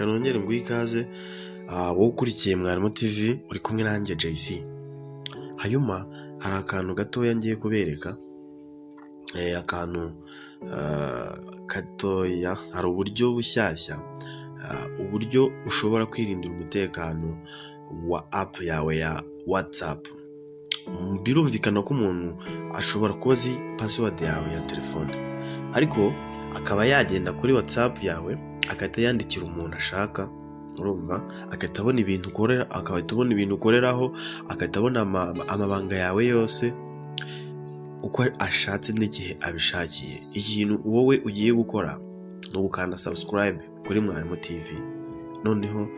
Nongere nguhe ikaze wowe ukurikiye Mwarimu TV, uri kumwe nanjye JC. Hanyuma hari akantu gatoya ngiye kubereka, akantu gatoya. Hari uburyo bushyashya, uburyo ushobora kwirindira umutekano wa app yawe ya WhatsApp. Birumvikana ko umuntu ashobora kuba azi password yawe ya telefone, ariko akaba yagenda kuri WhatsApp yawe agahita yandikira umuntu ashaka, urumva, agahita abona ibintu ukorera, agahita abona ibintu ukoreraho, agahita abona amabanga yawe yose uko ashatse n'igihe abishakiye. Ikintu wowe ugiye gukora ni ugukanda subscribe kuri Mwarimu TV, noneho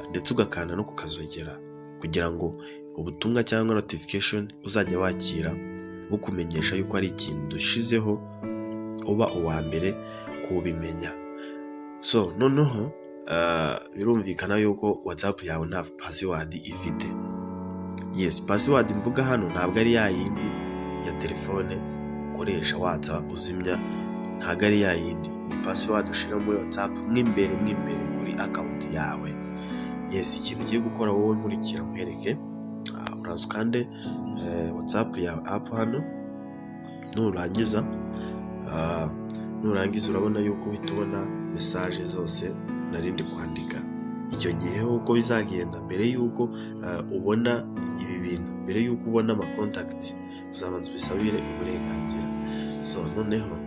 ndetse ugakanda no kukazogera kugira ngo ubutumwa cyangwa notification uzajya wakira bukumenyesha yuko ari ikintu dushizeho, uba uwa mbere kubimenya. So noneho birumvikana yuko WhatsApp yawe nta password ifite. Yes, password mvuga hano ntabwo ari ya yindi ya telefone ukoresha watsa uzimya, ntabwo ari ya yindi. Ni password ushyira muri WhatsApp mw'imbere kuri account yawe. Yes, ikintu ugiye gukora wowe, nkurikira nkwereke, uraza ukande WhatsApp yawe app hano, nurangiza urabona yuko uhita ubona message zose nari ndi kwandika. Icyo gihe uko bizagenda, mbere yuko ubona ibi bintu, mbere yuko ubona ama contact, uzabanza ubisabire uburenganzira. So noneho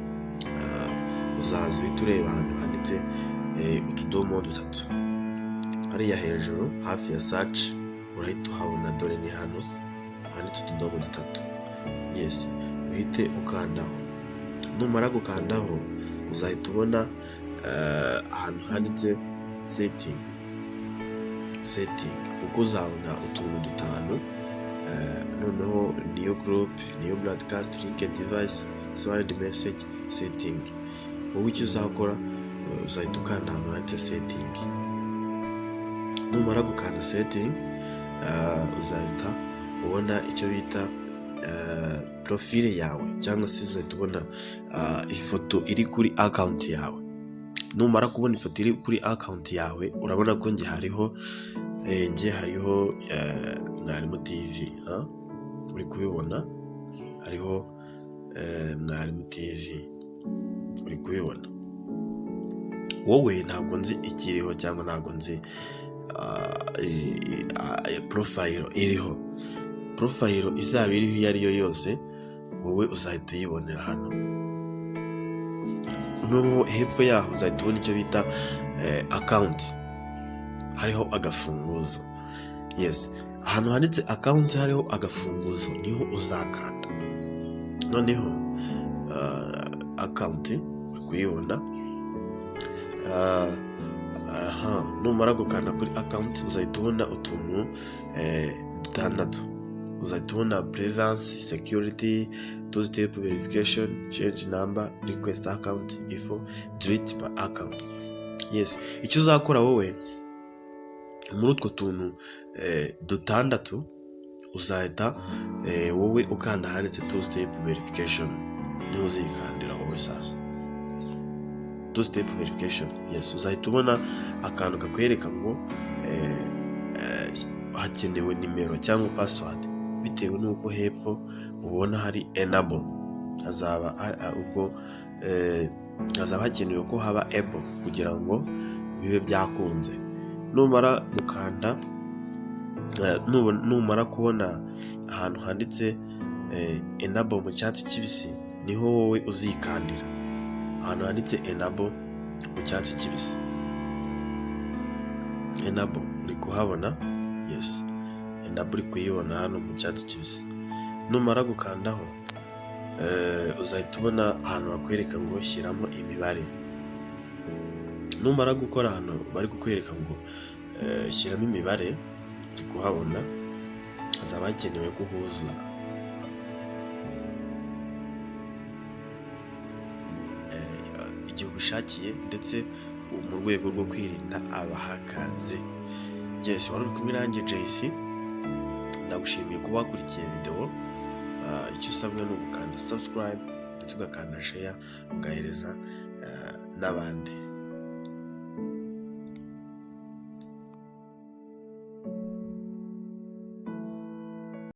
uzaza uhita ureba ahantu handitse utudomo dutatu hariya hejuru hafi ya search, urahita uhabona. Dore ni hano handitse utudomo dutatu. Yes, uhite ukandaho. Numara gukandaho uzahita ubona ahantu handitse setting. Setting, kuko uzabona utuntu dutanu, noneho new group, new broadcast, linked device, shared message, setting. Wowe icyo uzakora, uzahita ukanda ahantu handitse setting. Numara gukanda setting, uzahita ubona icyo bita profile yawe, cyangwa se uzahita ubona ifoto iri kuri account yawe. Numara kubona ifoto iri kuri account yawe, urabona ko njye hariho Mwarimu TV, uri kubibona, hariho Mwarimu TV, uri kubibona. Wowe ntabwo nzi ikiriho cyangwa ntabwo nzi profile iriho. Profile izaba iriho iyo ari yo yose, wowe uzahita uyibonera hano. Noneho hepfo yaho uzahita ubona icyo bita account, hariho agafunguzo. Yes, ahantu handitse account hariho agafunguzo niho uzakanda. Noneho account uri kuyibona. Aha numara gukanda kuri account uzahita ubona utuntu dutandatu. Uzahita ubona privacy, security, two step verification, change number, request account info, delete my account. Yes, icyo uzakora wowe muri utwo tuntu dutandatu, uzahita wowe ukanda ahanditse two step verification, niho uzikandira wowe. Sasa two step verification, yes, uzahita ubona akantu kakwereka ngo hakenewe nimero cyangwa password, bitewe n'uko hepfo ubona hari enable, hazaba ubwo hazaba hakenewe ko haba able kugira ngo bibe byakunze. Numara gukanda, numara kubona ahantu handitse enable mu cyatsi kibisi, niho wowe uzikandira, ahantu handitse enable mu cyatsi kibisi. Enable uri kuhabona? Yes, enable uri kuyibona hano mu cyatsi kibisi. Numara gukandaho, uzahita ubona ahantu bakwereka ngo shyiramo imibare. Numara gukora ahantu bari kukwereka ngo shyiramo imibare, uri kuhabona, hazaba hakenewe ko uhuzuza. Igihe ubishakiye, ndetse mu rwego rwo kwirinda abahakaze. Yes, wari uri kumwe nanjye JC, ndagushimiye kuba wakurikiye videwo. Icyo usabwa ni ugukanda subscribe, ndetse ugakanda share, ugahereza n'abandi.